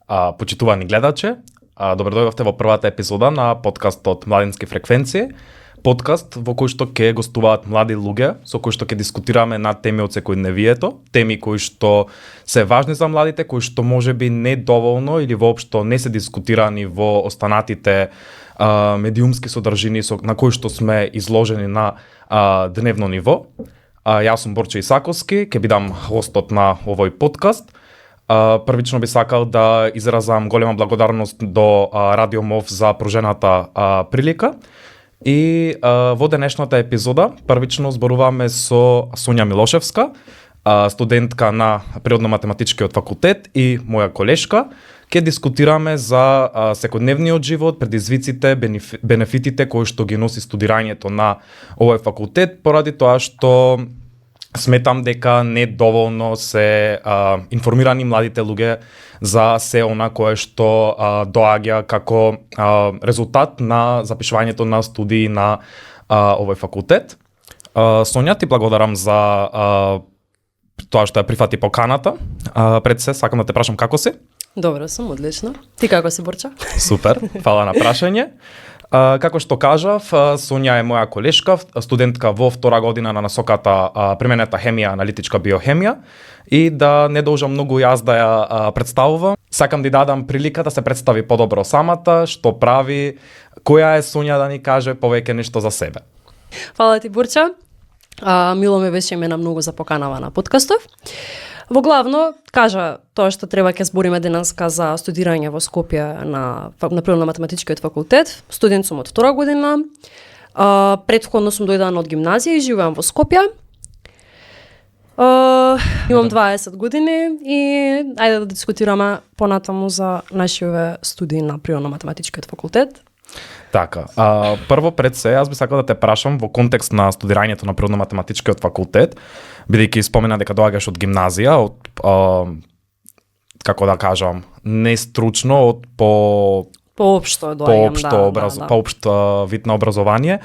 Почитувани гледачи, добро дојдовте во првата епизода на подкастот Младински фреквенции. Подкаст во кој што ќе гостуваат млади луѓе, со кои што ќе дискутираме на теми од секојдневието, теми кои што се важни за младите, кои што можеби не доволно или воопшто не се дискутирани во останатите медиумски содржини на кои што сме изложени на дневно ниво. Јас сум Борче Исаковски, ќе бидам хостот на овој подкаст. Првично би сакал да изразам голема благодарност до Радио МОВ за пружената прилика. И во денешната епизода првично зборуваме со Сонја Милошевска, студентка на Природно-математичкиот факултет и моја колешка. Ќе дискутираме за секојдневниот живот, предизвиците, бенефитите кои што ги носи студирањето на овој факултет, поради тоа што сметам дека не доволно се информирани младите луѓе за се она кое што доаѓа како резултат на запишувањето на студии на овој факултет. Сонја, ти благодарам за тоа што ја прифати поканата. Пред се, сакам да те прашам како си? Добро сум, одлично. Ти како си, Борча? Супер, фала на прашање. Како што кажав, Сонја е моја колешка, студентка во втора година на насоката применета хемија, аналитичка биохемија, и да не должам многу јас да ја представувам. Сакам да дадам прилика да се представи подобро самата, што прави, која е Сонја, да ни каже повеќе нешто за себе. Фала ти, Борча. Мило ме беше имена многу за поканава на подкастов. Во главно, кажа тоа што треба ќе збориме денеска за студирање во Скопје на Природно-математичкиот факултет. Студент сум од втора година. Претходно сум дојдена од гимназија и живеам во Скопје. Имам 20 години и ајде да дискутираме понатаму за нашиве студии на Природно-математичкиот факултет. Така, прво пред се, јас би сакал да те прашам во контекст на студирањето на Природно-математичкиот факултет, бидејќи спомена дека доаѓаш од гимназија, од, како да кажам, не стручно, од поопшто поопшто вид на образование.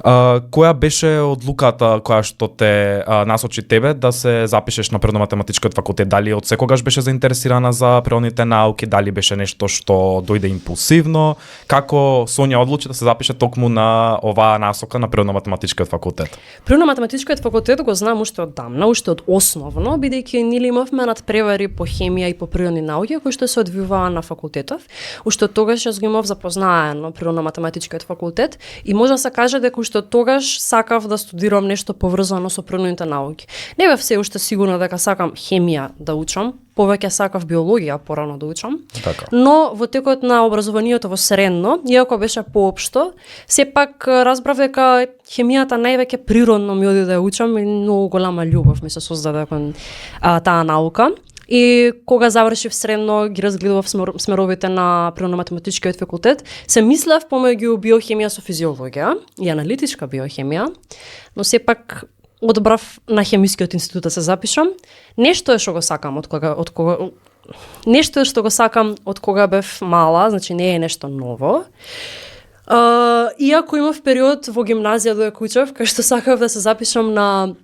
Која беше одлуката која што те насочи тебе да се запишеш на Природно-математичкиот факултет? Дали од секогаш беше заинтересирана за природните науки, дали беше нешто што дојде импулсивно? Како Сонја одлучи да се запише токму на оваа насока на Природно-математичкиот факултет? Природно-математичкиот факултет го знам уште од давно, уште од основно, бидејќи нели имавме надпревари по хемија и по природни науки кои што се одвиваа на факултетов. Уште тогаш јас го имав запознаено Природно-математичкиот факултет и може да се каже дека уште тогаш сакав да студирам нешто поврзано со природните науки. Не бев се уште сигурна дека сакам хемија да учам, повеќе сакав биологија порано да учам. Така. Но во текот на образованието во средно, иако беше поопшто, сепак разбрав дека хемијата највеќе природно ми оди да ја учам и многу голема љубов ми се создаде кон таа наука. И кога завршив средно, ги разгледував смеровите на Природно-математичкиот факултет, се мислев помеѓу биохемија со физиологија и аналитичка биохемија, но сепак одбрав на Хемискиот институт да се запишам. Нешто е што го сакам од кога бев мала, значи не е нешто ново. Иако имав период во гимназија додека учев, кај што сакав да се запишам на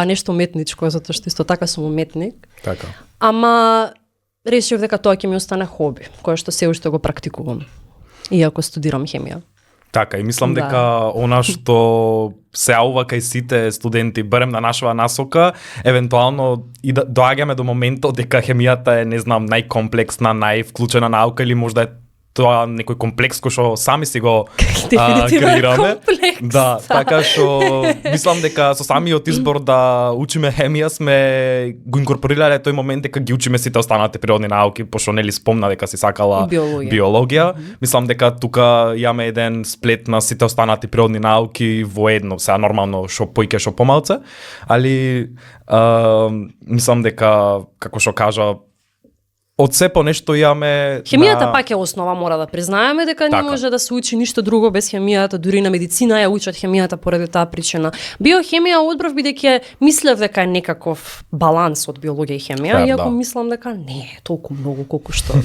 нешто уметничко, затоа што исто така сум уметник. Така. Ама решив дека тоа ќе ми остане хоби, кое што се уште го практикувам, иако студирам хемија. Така, и мислам дека она што се аува кај сите студенти, барем на нашава насока, евентуално и да доаѓаме до моментот дека хемијата е, не знам, најкомплексна, највклучена наука или можда е тоа некој комплекс кој што сами си го креираме. Да, така што мислам дека со самиот избор да учиме хемија сме го инкорпорирале тој момент дека ги учиме сите останати природни науки, пошто нели спомна дека си сакала биологија. Мислам дека тука имаме еден сплет на сите останати природни науки во едно, сега нормално шо поиќе шо помалце, али мислам дека, како што кажа, од се по нешто имаме... Хемијата пак е основа, мора да признаеме дека не може да се учи ништо друго без хемијата, дури на медицина ја учат хемијата поради таа причина. Биохемија одбрав бидејќи мислев дека е некаков баланс од биологија и хемија, иако мислам дека не е толку многу колку што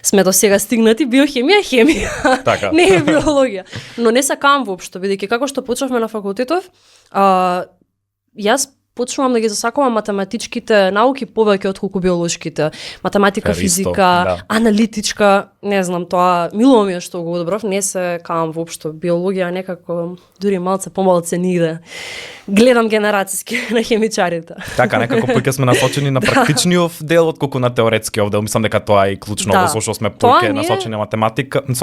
сме до сега стигнати. Биохемија е хемија, не е биологија. Но не сакам воопшто, бидејќи како што почнавме на факултетов, јас почнувам да ги засакувам математичките науки повеќе отколку биолошките. Математика, физика, аналитичка, не знам, тоа мило ми е што го одобрав, не се каам воопшто. Биологија некако дури малце помалце ни иде. Гледам генерацијски на хемичарите. Така, некако повеќе сме насочени на практичниот дел отколку на теоретскиот дел. Мислам дека тоа е и клучно, зашто сме повеќе насочени на математика, на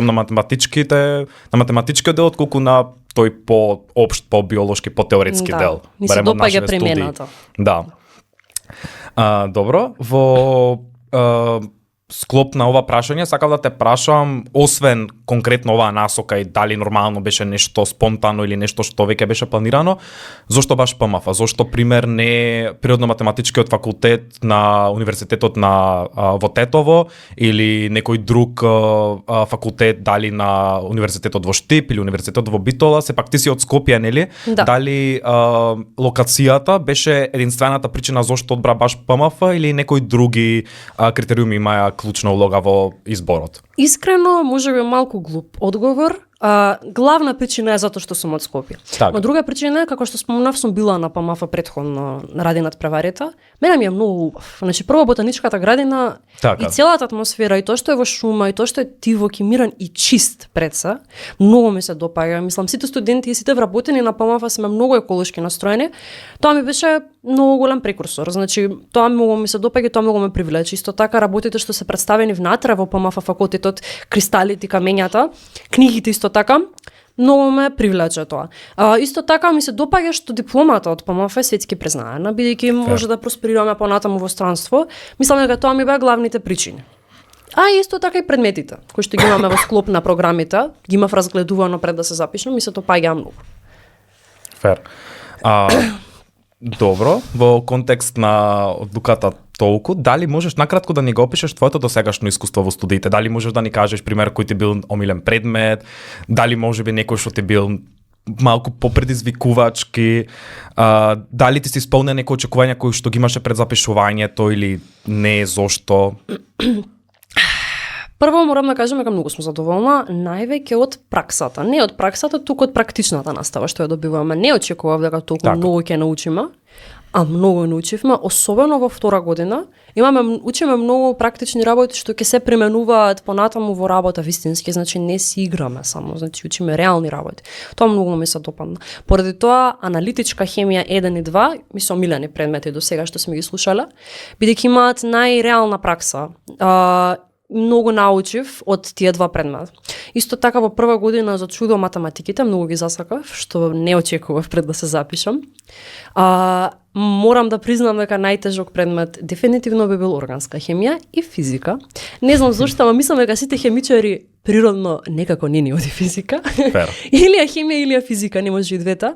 математичкиот дел отколку на тој по-општ, по-биолошки, по-теоретски дел. Ми се допаѓа примената. Да. Добро, во склоп на ова прашање, сакав да те прашам, освен конкретно оваа насока и дали нормално беше нешто спонтано или нешто што веќе беше планирано, зошто баш ПМФ? Зошто, пример, не природно-математичкиот факултет на Универзитетот во Тетово или некој друг факултет, дали на Универзитетот во Штип или Универзитетот во Битола, сепак ти си од Скопје, нели? Да. Дали локацијата беше единствената причина зошто одбра баш ПМФ или некои други критериуми имаја клучна улога во изборот? Искрено, можеби малку глуп одговор. Главна причина е затоа што сум од Скопје. Так. Но друга причина е, како што спомнав, сум била на ПМФ претходно ради над преварите. Мене ми е многу убав. Значи, прво ботаничката градина и целата атмосфера, и тоа што е во шума, и тоа што е тивок и мирен и чист пред се, многу ми се допаѓа. Мислам, сите студенти и сите вработени на ПМФ сме многу еколошки настроени. Тоа ми беше многу голем прекурсор. Значи, тоа многу ми се допаѓа, тоа многу ме привлече. Исто така работите што се представени внатре во ПМФ факултетот, кристалите, камењата, книгите исто така, многу ме привлече тоа. Исто така ми се допаѓа што дипломата од ПМФ е светски признаена, бидејќи може да просперираме понатаму во странство. Мислам дека тоа ми беа главните причини. Исто така и предметите, кои што ги имаме во склоп на програмите, ги имав разгледувано пред да се запишам, ми се допаѓа многу. Фер. Добро, во контекст на одлуката толку, дали можеш накратко да ни го опишеш твоето досегашно искуство во студиите? Дали можеш да ни кажеш пример кој ти бил омилен предмет? Дали можеби некој што ти бил малку попредизвикувачки? Дали ти си исполнен некои очекувања кои што ги имаше пред запишувањето или не, зошто? Прво морам да кажам дека многу сум задоволна, највеќе од праксата. Не од праксата, туку од практичната настава што ја добиваме. Не очекував дека толку многу ќе научиме, а многу научивме, особено во втора година. Учиме многу практични работи што ќе се применуваат понатаму во работа вистински, значи не си играме само, значи учиме реални работи. Тоа многу ми се допадна. Поради тоа аналитичка хемија 1 и 2 ми се омилени предмети до сега што сме ги слушале, бидејќи имаат најреална пракса. Многу научив од тие два предмета. Исто така во прва година за чудо математиките многу ги засакав, што не очекував пред да се запишам. Морам да признам дека најтежок предмет дефинитивно би бил органска хемија и физика. Не знам зошто, ама мислам дека сите хемичари природно некако не ни оди физика. Или е хемија или е физика, не може и двете.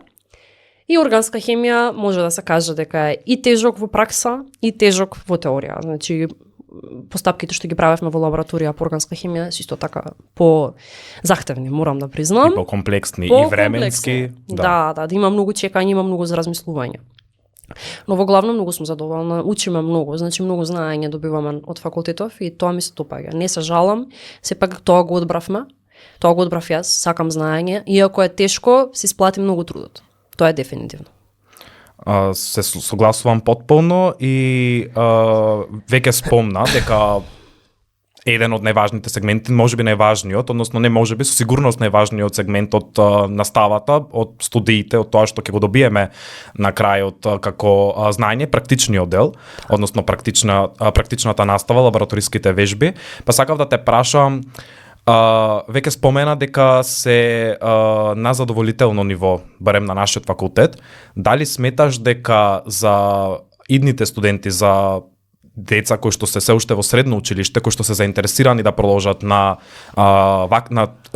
И органска хемија може да се каже дека е и тежок во пракса, и тежок во теорија. Значи, постапките што ги правевме во лабораторија по органска хемија се исто така по захтевни, морам да признам. И по комплексни и временски. Да, има многу чекање, има многу за размислување. Но во главно многу сум задоволна, учиме многу, значи многу знаење добиваме од факултетов и тоа ми се допаѓа. Не се жалам, сепак тоа го одбравме. Тоа го одбрав јас, сакам знаење, иако е тешко, се исплати многу трудот. Тоа е дефинитивно. Се согласувам потполно и веќе спомна дека еден од најважните сегменти, можеби најважниот, односно не можеби, со сигурност најважниот сегмент од наставата, од студиите, од тоа што ќе го добиеме на крајот како знаење, практичниот дел, односно практичната настава, лабораториските вежби. Па сакав да те прашам, веќе спомена дека се на задоволително ниво, барем на нашиот факултет. Дали сметаш дека за идните студенти, за деца кои што се уште во средно училиште, кои што се заинтересирани да продолжат на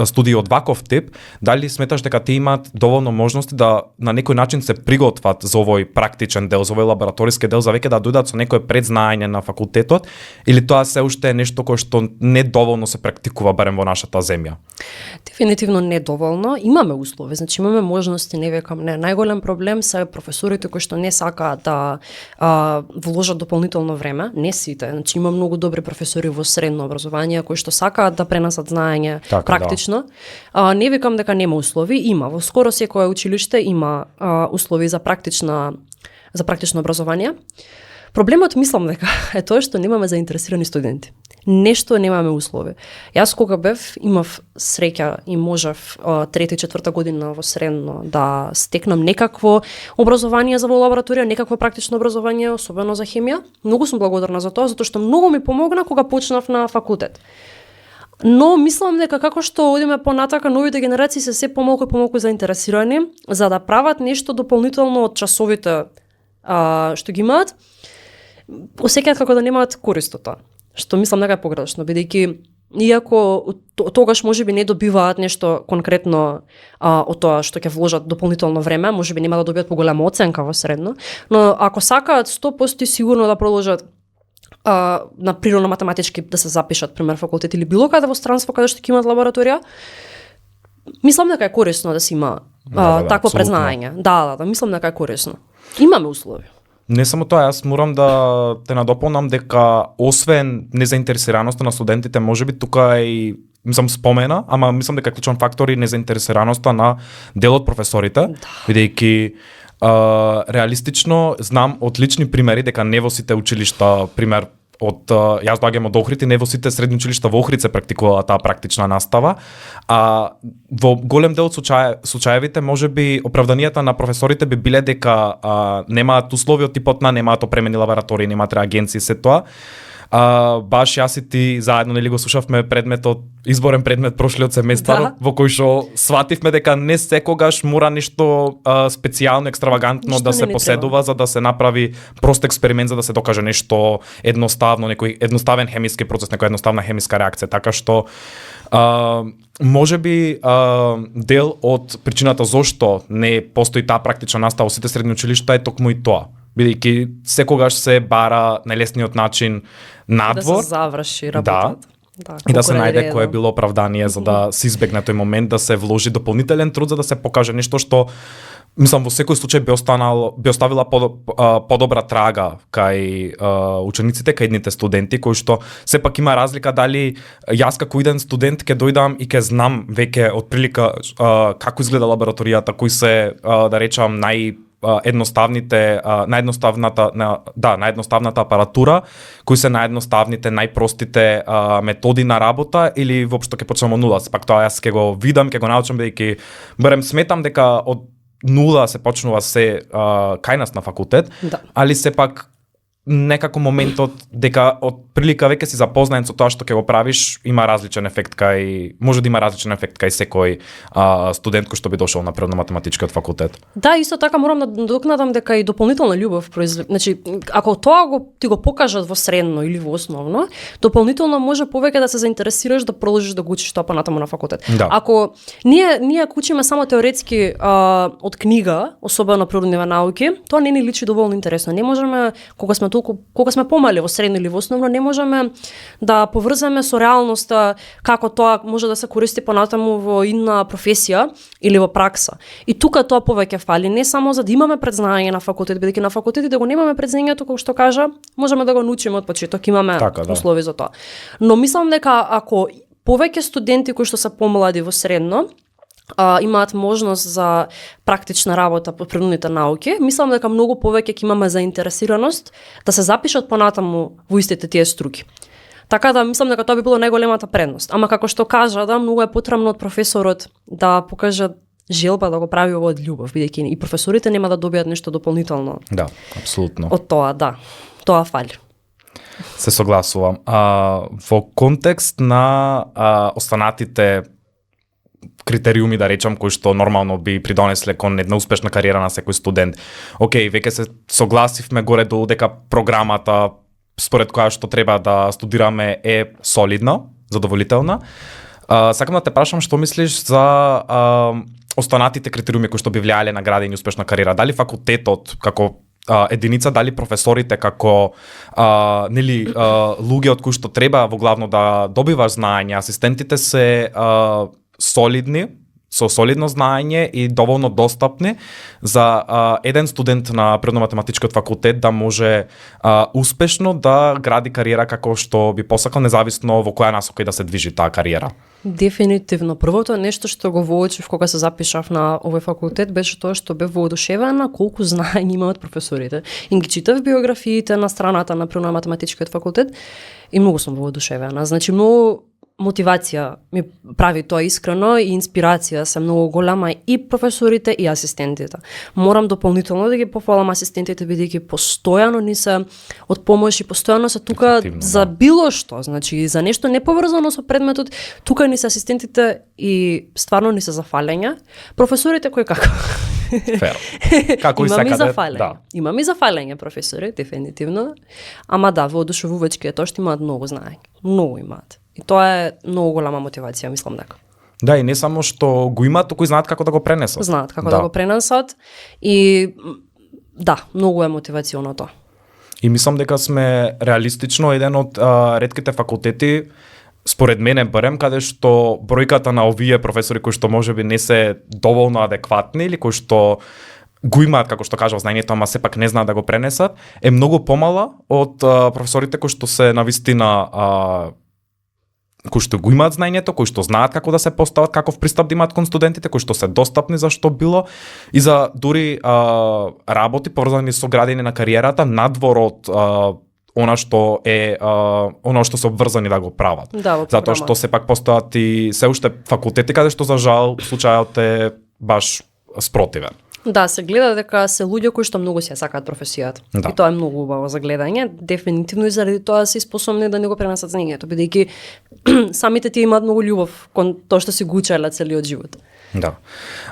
студии од ваков тип, дали сметаш дека ти имаат доволно можности да на некој начин се приготват за овој практичен дел, за овој лабораториски дел, за веќе да дојдат со некое предзнаење на факултетот, или тоа се уште е нешто кое што не доволно се практикува барем во нашата земја? Дефинитивно не доволно. Имаме услови, значи имаме можности, не векам не. Најголем проблем се професорите кои што не сакаат да вложат дополнително време. Не сите, значи има многу добри професори во средно образование кои што сакаат да пренесат знаење практично. Да. Не викам дека нема услови, има. Во скоро секое училиште има услови за практична за практично образование. Проблемот мислам дека е тоа што немаме заинтересирани студенти. Нешто немаме услови. Јас кога бев, имав среќа и можев 3-4 година во средно да стекнам некакво образование за во лабораторија, некакво практично образование, особено за хемија. Многу сум благодарна за тоа, затоа што многу ми помогна кога почнав на факултет. Но мислам дека како што одиме понатака, новите генерации се помалку и помалку заинтересирани за да прават нешто дополнително од часовите што ги имаат, осеќаат како да немаат корист од тоа. Што мислам дека е погрешно, бидејќи иако тогаш можеби не добиваат нешто конкретно од тоа што ќе вложат дополнително време, можеби нема да добијат поголема оценка во средно, но ако сакаат 100% сигурно да продолжат на природно-математички да се запишат, пример факултет или било каде во странство каде што ќе имаат лабораторија, мислам дека е корисно да се има такво презнаење. Да, мислам дека е корисно. Имаме услови. Не само тоа, јас морам да те надополнам дека освен незаинтересираноста на студентите, можеби тука и мислам спомена, ама мислам дека клучен фактор и незаинтересираноста на дел од професорите, бидејќи реалистично знам од лични примери дека не во сите училишта, пример јас доаѓам од Охрид и не во сите средни училишта во Охрид се практикува таа практична настава, а во голем дел од случаевите можеби оправданијата на професорите би биле дека немаат услови од типот на немаат опремени лаборатории, немаат реагенции, се тоа. Баш јас и ти заедно нели го слушавме предметот, изборен предмет прошлиот семестар, во кој што свативме дека не секогаш мора нешто специјално, екстравагантно ништо да се поседува за да се направи прост експеримент за да се докаже нешто едноставно, некој едноставен хемиски процес, некоја едноставна хемиска реакција, така што можеби дел од причината зошто не постои таа практична настава во сите средни училишта е токму и тоа. Бидејќи секогаш се бара најлесниот начин надвор. Да се заврши работата. Да, и да се најде кое било оправдание за да се избегне тој момент, да се вложи дополнителен труд за да се покаже нешто што мислам во секој случај би оставила подобра трага кај учениците, кај идните студенти, кои што сепак има разлика дали јас како иден студент ќе дојдам и ќе знам веќе отприлика како изгледа лабораторијата, кои се да речам наједноставната апаратура, кои се наједноставните, најпростите методи на работа или воопшто ќе почнеме од нула. Пак тоа јас ќе го видам, ќе го научам бидејќи барем сметам дека од нула се почнува се кај нас на факултет, али сепак некако моментот дека од прилика веќе си запознаен со тоа што ќе го правиш, има различен ефект може да има различен ефект кај секој студент кој што би дошол на природно-математичкиот факултет. Да, исто така морам да докнадам дека и дополнителна љубов значи ако тоа ти го покажат во средно или во основно, дополнително може повеќе да се заинтересираш да продолжиш да го учиш тоа понатаму на факултет. Да. Ако ние учиме само теоретски од книга, особено природни науки, тоа не ни личи доволно интересно. Не можеме кога сме помали во средно или во основно, не можеме да поврземе со реалноста како тоа може да се користи понатаму во идна професија или во пракса. И тука тоа повеќе фали, не само за да имаме предзнање на факултет, бидејќи на факултет да го немаме предзнањето, како што кажа, можеме да го научиме од почеток, имаме услови за тоа. Но мислам дека ако повеќе студенти кои што се помлади во средно имаат можност за практична работа по природните науки, мислам дека многу повеќе ќе имаме заинтересираност да се запишат понатаму во истите тие струки. Така да мислам дека тоа би било најголемата предност. Ама како што кажа, многу е потребно од професорот да покаже желба да го прави ово од љубов, бидејќи и професорите нема да добијат нешто дополнително. Да, апсолутно. Од тоа, да. Тоа фали. Се согласувам. Во контекст на останатите критериуми, да речам, кои што нормално би придонесле кон една успешна кариера на секој студент. Океј, веќе се согласивме горе-долу дека програмата според која што треба да студираме е солидна, задоволителна. Сакам да те прашам што мислиш за останатите критериуми кои што би влијале на градење успешна кариера. Дали факултетот како единица, дали професорите како луѓе од кои што треба во главно да добиваш знаење, асистентите се солидни, со солидно знаење и доволно достапни за еден студент на природно-математичкиот факултет да може успешно да гради кариера како што би посакал, независно во која насока и да се движи таа кариера. Дефинитивно. Првото нешто што го воочив кога се запишав на овој факултет беше тоа што бев воодушевена колку знаење имаат професорите. И ги читав биографиите на страната на природно-математичкиот факултет и многу сум воодушевена. Значи многу мотивација ми прави тоа искрено и инспирација се многу голема и професорите и асистентите. Морам дополнително да ги пофалам асистентите бидејќи постојано ни се од помош и постојано се тука за било што, значи за нешто неповрзано со предметот, тука ни се асистентите и стварно ни се за фалење. Професорите кој како? Фер. Како и секаде, да. Имам и за фалење професори, дефинитивно. Ама да, воодушевувачки е тоа што имаат многу знаење. Многу имаат. И тоа е многу голема мотивација, мислам дека. Да, и не само што го имаат, туку и знаат како да го пренесат. Знаат како да го пренесат и да, многу е мотивационо тоа. И мислам дека сме реалистично еден од ретките факултети, според мене барем, каде што бројката на овие професори кои што можеби не се доволно адекватни или кои што го имаат, како што кажав, знаењето, ама сепак не знаат да го пренесат, е многу помала од професорите кои што се навистина кои што го имаат знаењето, кои што знаат како да се постават, каков пристап да имаат кон студентите, кои што се достапни за што било и за дури работи поврзани со градење на кариерата надвор од она што е она што се обврзани да го прават. Да, затоа што сепак постојат и се уште факултети каде што за жал случајот е баш спротивен. Да, се гледа дека се луѓе кои што многу се сакаат професијата. Да. И тоа е многу убаво за гледање, дефинитивно и заради тоа се способни да не го пренесат знаењето, бидејќи самите тие имаат многу љубов кон тоа што си го учеле целиот живот. Да.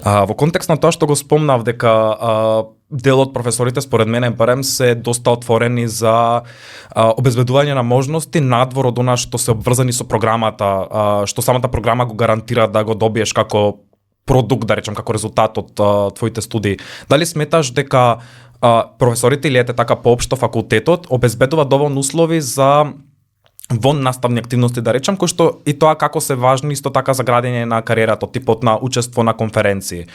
Во контекст на тоа што го спомнав дека дел од професорите според мене барем се доста отворени за обезбедување на можности надвор од она што се обврзани со програмата, што самата програма го гарантира да го добиеш како продукт, да речем, како резултат од твоите студии. Дали сметаш дека професорите или ете така поопшто факултетот обезбедува доволно услови за вон наставни активности, да речем, кои што и тоа како се важни исто така за градење на кариерата, типот на учество на конференции,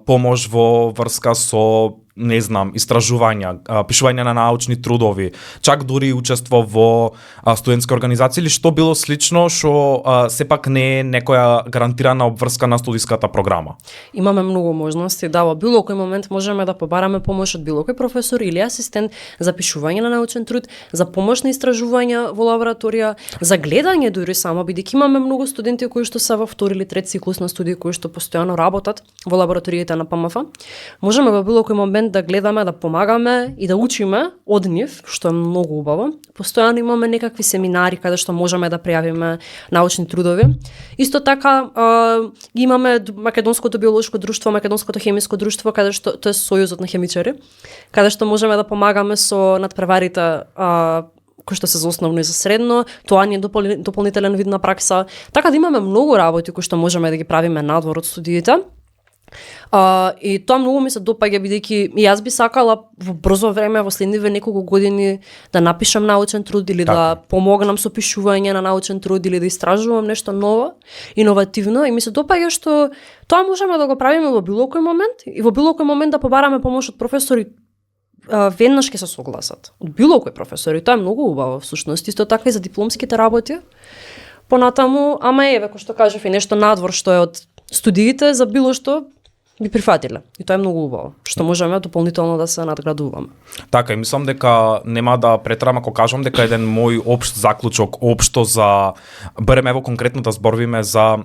помош во врска со не знам, истражувања, пишување на научни трудови, чак дури учество во студентски организации или што било слично што сепак не е некоја гарантирана обврска на студиската програма. Имаме многу можности, да, во било кој момент можеме да побараме помош од било кој професор или асистент за пишување на научен труд, за помош на истражувања во лабораторија, за гледање дури само, бидејќи имаме многу студенти кои што се во втори или трет циклус на студии кои што постојано работат во лабораториите на ПМФ. Можеме во било кој момент да гледаме, да помагаме и да учиме од нив, што е многу убаво. Постојано имаме некакви семинари каде што можеме да пријавиме научни трудови. Исто така имаме Македонското биолошко друштво, Македонското хемиско друштво, каде што тоа е сојузот на хемичари, каде што можеме да помагаме со надпреварите кои што се за основно и за средно, тоа ни е дополнителен вид на пракса. Така да имаме многу работи кои што можеме да ги правиме надвор од студиите. И тоа многу ми се допаѓа, бидејќи и јас би сакала во брзо време, во следниве неколку години да напишам научен труд или да помогнам со пишување на научен труд или да истражувам нешто ново, иновативно, и ми се допаѓа што тоа можеме да го правиме во било кој момент и во било кој момент да побараме помош од професори веднаш ќе се согласат. Од било кој професори, тоа е многу убаво всушност, исто така и за дипломските работи. Понатаму, ама еве кој што кажав и нешто надвор што е од студиите за било што би прифатиле. И тоа е многу убаво, што можеме дополнително да се надградуваме. Така, и мислам дека нема да претрам ако кажам дека еден мој општ заклучок општо за барем ево конкретно да зборвиме за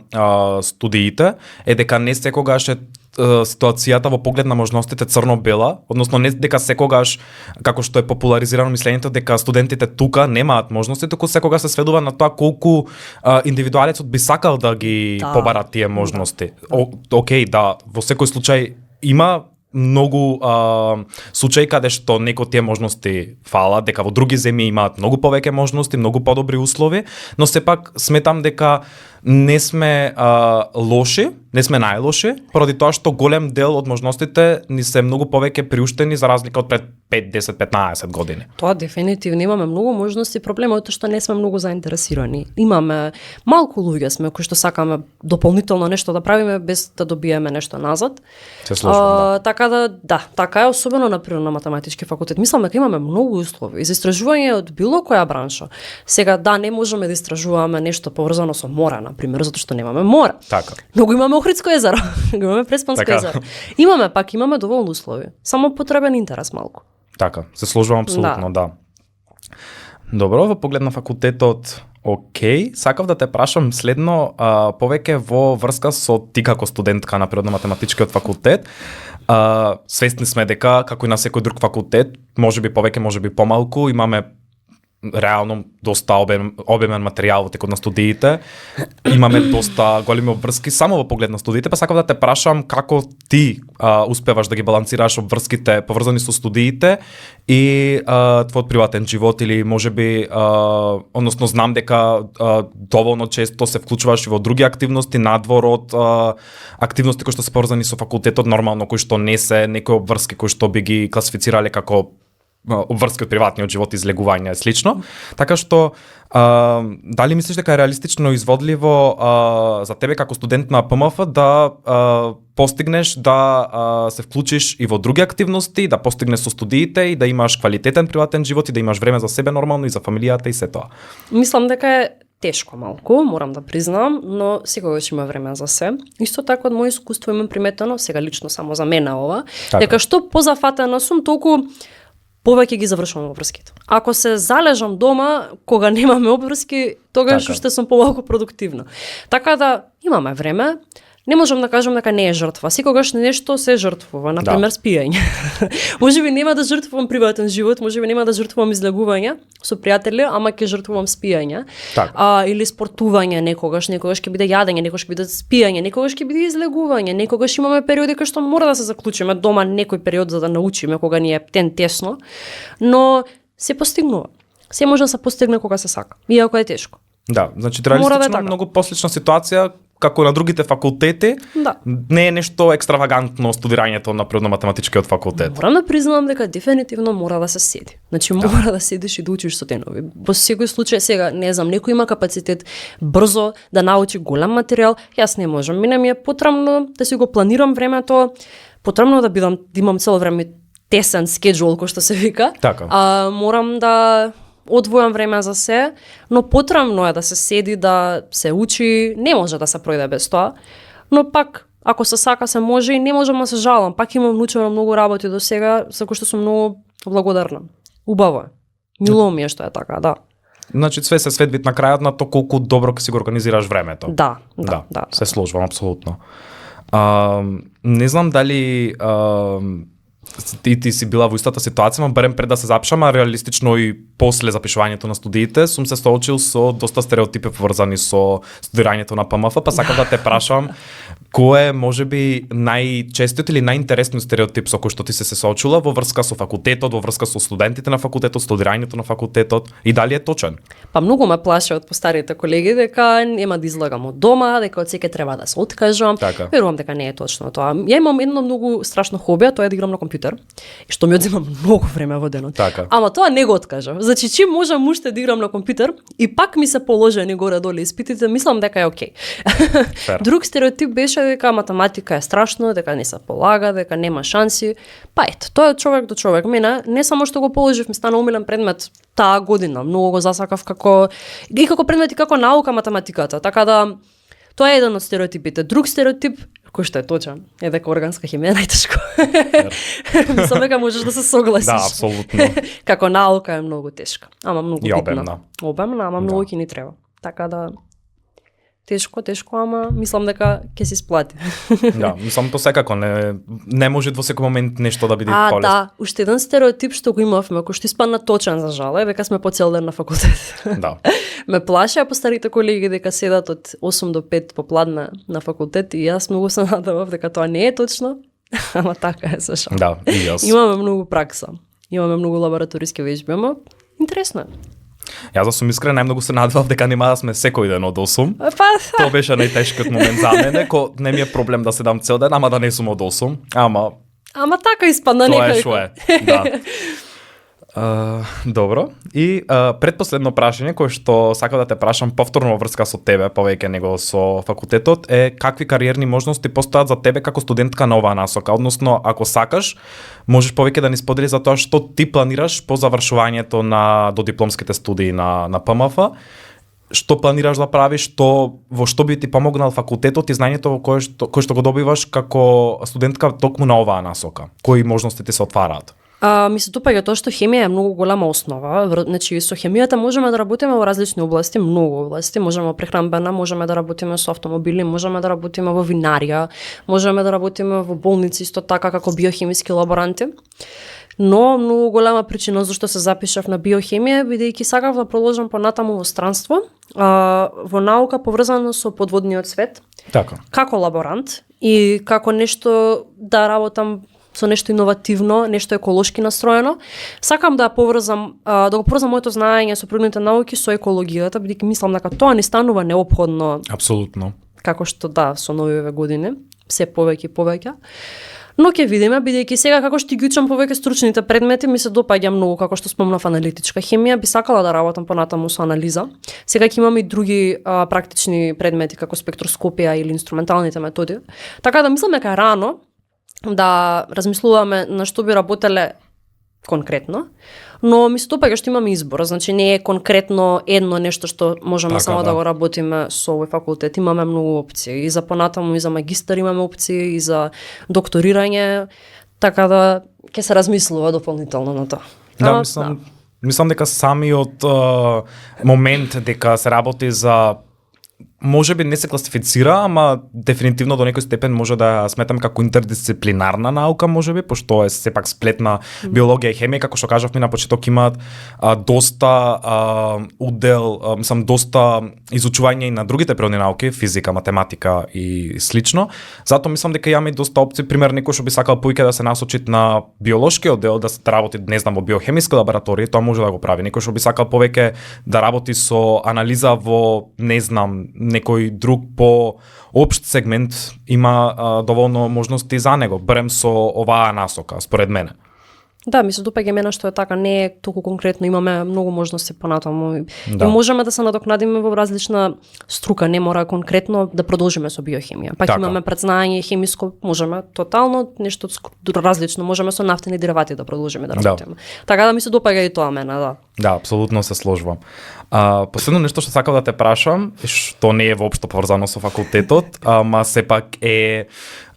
студиите е дека не секогаш е ситуацијата во поглед на можностите црно-бела, односно не дека секогаш како што е популаризирано мислењето дека студентите тука немаат можности, туку секогаш се сведува на тоа колку индивидуалецот би сакал да ги побара тие можности. Океј, да, во секој случај има многу случаи каде што некои тие можности фалат, дека во други земји имаат многу повеќе можности, многу подобри услови, но сепак сметам дека не сме лоши, не сме најлоши, поради тоа што голем дел од можностите ни се многу повеќе приуштени за разлика од пред 5, 10, 15 години. Тоа дефинитивно имаме многу можности, проблемот е што не сме многу заинтересирани. Имаме малку луѓе сме кои што сакаме дополнително нешто да правиме без да добиеме нешто назад. Се слушам, Така да, така е особено на природно-математички факултет. Мислам дека имаме многу услови за истражување од било која бранша. Сега да, не можеме да истражуваме нешто поврзано со мора, на пример, затоа што немаме мора. Така. Но го имаме Охридско езеро, го имаме Преспанско езеро. Имаме доволно услови. Само потребен интерес малку. Така, се сложувам апсолутно, да. Добро, во поглед на факултетот, окей, сакав да те прашам следно, повеќе во врска со ти како студентка на природно-математичкиот факултет. Свесни сме дека, како и на секој друг факултет, можеби повеќе, можеби помалку, имаме реално доста обемен материјал во текот на студиите. Имаме доста големи обврски само во поглед на студиите, па сакав да те прашам како ти успеваш да ги балансираш обврските поврзани со студиите и твојот приватен живот, или можеби односно знам дека доволно често се вклучуваш и во други активности надвор од активности кои што се поврзани со факултетот, нормално кои што не се некои обврски кои што би ги класифицирале како обврски од приватниот живот, излегување и слично. Така што дали мислиш дека е реалистично изводливо за тебе како студент на ПМФ да постигнеш да се вклучиш и во други активности, да постигнеш со студиите и да имаш квалитетен приватен живот и да имаш време за себе нормално и за фамилијата и се тоа? Мислам дека е тешко малку, морам да признам, но секогаш има време за се. Исто така од моје искуство имам приметено, сега лично само за мене ова, така, дека што позафатена сум, толку повеќе ги завршувам обврските. Ако се залежам дома, кога немаме обврски, тогаш така, уште сум помалку продуктивна. Така да имаме време. Не можам да кажам дека не е жртва. Секогаш нешто се жртвува, на пример спиење. Можеби нема да жртвувам приватен живот, можеби нема да жртвувам излегување со пријатели, ама ќе жртвувам спиење. Или спортување некогаш ќе биде јадење, некогаш ќе биде спиење, некогаш ќе биде излегување, некогаш имаме периоди кога што мора да се заклучиме дома некој период за да научиме кога ни е тесно, но се постигнува. Се може да се постигне кога се сака, иако е тешко. Да, значи реалистично да многу послична ситуација како на другите факултети. Да. Не е нешто екстравагантно студирањето на природно-математичкиот факултет. Морам да признам дека дефинитивно мора да се седи. Значи мора да седиш и да учиш со тенови. Во секој случај сега, не знам, некој има капацитет брзо да научи голем материјал, јас не можам. Мене ми е потребно да си го планирам времето, потребно да имам цело време тесен скеџул, кој што се вика. Така. Морам да одвојам време за се, но потребно е да се седи, да се учи, не може да се пројде без тоа, но пак, ако се сака, се може и не можам да се жалам. Пак имам научено многу работи до сега, за кои што сум многу благодарна. Убаво е. Мило ми е што е така, да. Значи, све се сведбит на крајот на то колку добро ќе си го организираш времето. Да. Се сложувам, апсолутно. Не знам дали ти си била во истата ситуација, барем пред да се запишам, а реалистично и после запишувањето на студиите, сум се соочил со доста стереотипи поврзани со студирањето на ПМФ, па сакам да те прашам кој е можеби најчестиот или најинтересниот стереотип со кој што ти се соочила во врска со факултетот, во врска со студентите на факултетот, студирањето на факултетот, и дали е точен? Па многу ме плаше од постарите колеги дека нема да излагам од дома, дека од секој треба да се откажам. Така. Верувам дека не е точно тоа. Ја имам едно многу страшно хобија, тоа е да играм на компјутер, што ми одзема многу време во денот. Така. Ама тоа не го откажам. Значи, чим можам уште да играм на компјутер и пак ми се положени горе-долу испитите, мислам дека е окей. Друг стереотип беше дека математика е страшно, дека не се полага, дека нема шанси. Па ето, тоа е човек до човек. Мене не само што го положив, ми стана умилен предмет таа година, многу го засакав како предмет и како наука математиката. Така да тоа е еден од стереотипите. Друг стереотип кој што е точен, е дека органска хемија е најтешко. Мислам дека можеш да се согласиш. Да, апсолутно. Како наука е многу тешка, ама многу битна. Обемна. Обемна, ама многу ќе ни треба. Така да тешко, ама мислам дека ќе се исплати. Да, мислам тоа секако не може во секој момент нешто да биде полесно. Да, уште еден стереотип што го имавме, кој што испадна точен за жал, е дека сме по цел ден на факултет. Да. Ме плаше постарите колеги дека седат од 8 до 5 попладне на факултет и јас многу се надевав дека тоа не е точно, ама така е за жал. Да, и јас. Имаме многу пракса, имаме многу лабораториски вежби, ама интересно е. Јас да сум искрен, најмногу се надевав дека нема да сме секој ден од 8. Па, Тоа беше најтешкиот момент за мене, не ми е проблем да седам цел ден, ама да не сум од 8. ама така испадна тоа е некој. шо е. Да. Добро. И предпоследно прашање кое што сакам да те прашам повторно во врска со тебе, повеќе него со факултетот, е какви кариерни можности постојат за тебе како студентка на оваа насока? Односно, ако сакаш, можеш повеќе да ни сподели за тоа што ти планираш по завршувањето на додипломските студии на ПМФ, што планираш да правиш, во што би ти помогнал факултетот и знаењето кое што го добиваш како студентка токму на оваа насока? Кои можности ти се отвараат? Ми се допаѓа тоа што хемија е многу голема основа. Значи со хемијата можеме да работиме во различни области, многу области. Можеме во прехранбена, можеме да работиме со автомобили, можеме да работиме во винарија, можеме да работиме во болници исто така како биохемиски лаборанти. Но многу голема причина зашто се запишав на биохемија бидејќи сакав да продолжам понатаму во странство, во наука поврзана со подводниот свет. Така. Како лаборант и како нешто да работам со нешто иновативно, нешто еколошки настроено. Сакам да поврзам моето знаење со природните науки со екологијата, бидејќи мислам дека тоа не станува неопходно. Апсолутно. Како што со новиве години, се повеќе и повеќе. Но ќе видиме, бидејќи сега како што ги учам повеќе стручните предмети, ми се допаѓа многу, како што спомнав, аналитичка хемија, би сакала да работам понатаму со анализа. Сега ќе имам и други практични предмети како спектроскопија или инструменталните методи. Така да мислам дека рано да размислуваме на што би работеле конкретно, но ми се допаѓа што имаме избор, значи не е конкретно едно нешто што можеме така, само да го работиме со овој факултет, имаме многу опции, и за понатаму, и за магистар имаме опции, и за докторирање, така да ќе се размислува дополнително на тоа. Да, мислам дека самиот момент дека се работи за може би не се класифицира, ама дефинитивно до некој степен може да сметам како интердисциплинарна наука, може би, пошто е сепак сплетна биологија и хемија, како што кажавме на почеток, имаат доста доста изучување и на другите природни науки, физика, математика и слично. Затоа мислам дека имаме доста опции, пример некој што би сакал поиќе да се насочи на биолошкиот дел, да се работи, не знам, во биохемиска лабораторија, тоа може да го прави. Некој што би сакал повеќе да работи со анализа во, не знам, некој друг по општ сегмент, има доволно можности за него, барем со оваа насока, според мене. Да, ми се допаѓа мене што е така, не е толку конкретно, имаме многу можности понатаму. Да. И можеме да се надокнадиме во различна струка, не мора конкретно да продолжиме со биохемија. Пак така. Имаме предзнаење хемиско, можеме тотално нешто различно, можеме со нафтени деривати да продолжиме да работиме. Така да ми се допаѓа и тоа мене, да. Да, апсолутно се сложувам. Последно нешто што сакам да те прашам, што не е воопшто поврзано со факултетот, ама сепак е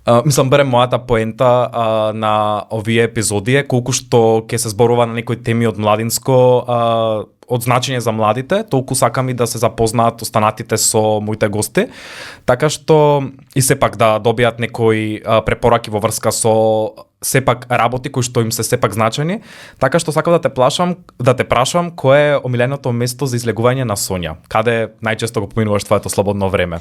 мислам, барем мојата поента на овие епизоди е колку што ќе се зборува на некои теми од младинско од значење за младите, толку сакам и да се запознаат останатите со моите гости, така што и сепак да добијат некои препораки во врска со сепак работи кои што им се сепак значени, така што сакам да те прашам кое е омиленото место за излегување на Сонја, каде најчесто го поминуваш твоето слободно време?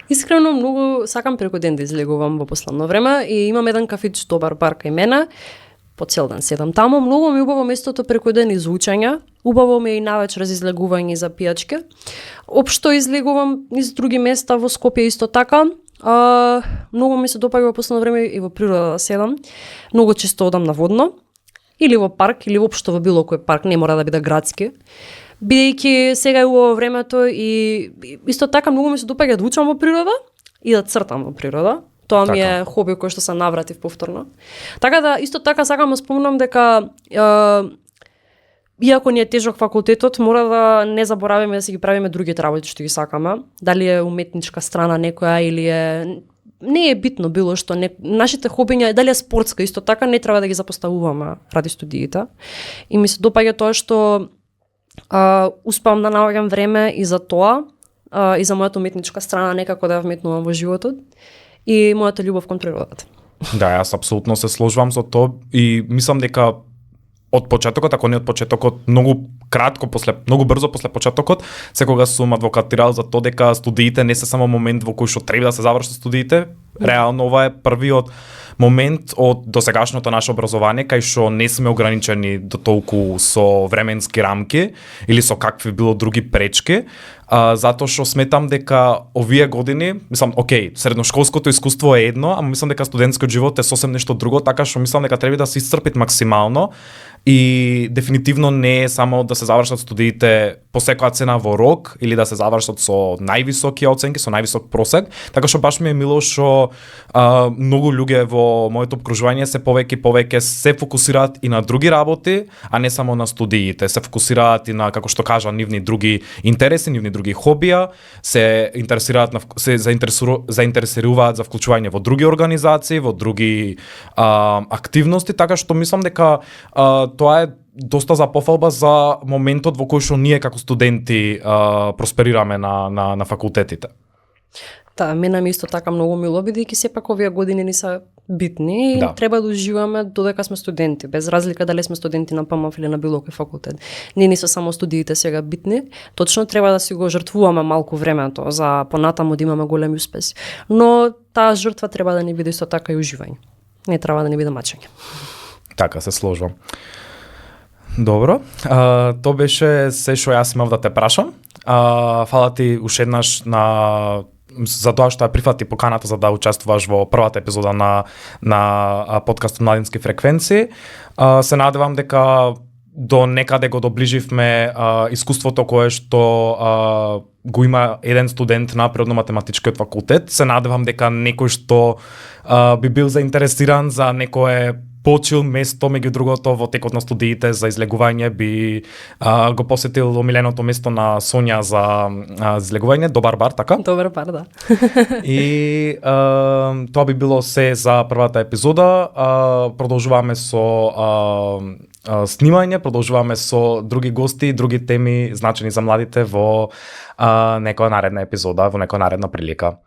Искрено многу сакам преку ден да излегувам во последно време и имам еден кафич добар бар кај мене. По цел ден седам таму, многу ми убаво местото преку ден за учење, убаво ми е и навечер за излегување за пијачки. Општо излегувам низ други места во Скопје исто така. Многу ми се допаѓа во последно време и во природа да седам. Многу често одам на водно, или во парк, или воопшто во било кој парк, не мора да биде градски. Бидејќи сега е убаво времето и исто така многу ми се допаѓа да учам во природа и да цртам во природа. Тоа ми е хоби кој што се навратив повторно. Така да, исто така сакам да спомнам дека иако ни е тежок факултетот, мора да не заборавиме да си ги правиме другите работи што ги сакаме. Дали е уметничка страна некоја или е... Не е битно било што нашите хобиња, дали е спортска исто така, не треба да ги запоставуваме ради студиите. И ми се допаѓа тоа што успеам да наоѓам време и за тоа, и за мојата уметничка страна некако да ја вметнувам во животот. И мојата љубов кон природата. Да, јас апсолутно се сложувам со тоа и мислам дека од почетокот, ако не од почетокот, многу брзо после почетокот, секогаш сум адвокатирал за тоа дека студиите не се само момент во кој што треба да се завршат студиите. Реално ова е првиот момент од досегашното наше образование кај што не сме ограничени до толку со временски рамки или со какви било други пречки, затоа што сметам дека овие години, мислам, окей, средношколското искуство е едно, ама мислам дека студентскиот живот е сосем нешто друго, така што мислам дека треба да се исцрпит максимално и дефинитивно не е само да се завршат студиите по секоја цена во рок или да се завршат со највисоки оценки, со највисок просек, така што баш ми е мило што многу луѓе во моето обкружување се повеќе се фокусираат и на други работи, а не само на студиите, се фокусираат и на, како што кажа, нивни други интереси, нивни други хобија, се интересираат се заинтересираат за вклучување во други организации, во други активности, така што мислам дека тоа е доста за пофалба за моментот во кој што ние како студенти просперираме на факултетите. Мене ми исто така многу мило, бидејќи сепак овие години ни се битни и треба да уживаме додека сме студенти, без разлика дали сме студенти на ПМФ или на било кој факултет. Не се само студиите сега битни, точно треба да си го жртвуваме малку времето за понатаму да имаме големи успеси. Но таа жртва треба да ни биде исто така и уживање. Не треба да ни биде мачење. Така се сложувам. Добро, тоа беше се што јас имав да те прашам. Фала ти уште еднаш за тоа што ја прифати поканата за да учествуваш во првата епизода на подкастот Младински фреквенции. Се надевам дека до некаде го доближивме искуството кое што го има еден студент на природно-математичкиот факултет. Се надевам дека некој што би бил заинтересиран за некое почил место, меѓу другото, во текот на студиите за излегување би го посетил омиленото место на Сонја за излегување, Добар бар, така? Добар бар, да. И тоа би било се за првата епизода. Продолжуваме со снимање, продолжуваме со други гости, други теми значени за младите во некоја наредна епизода, во некоја наредна прилика.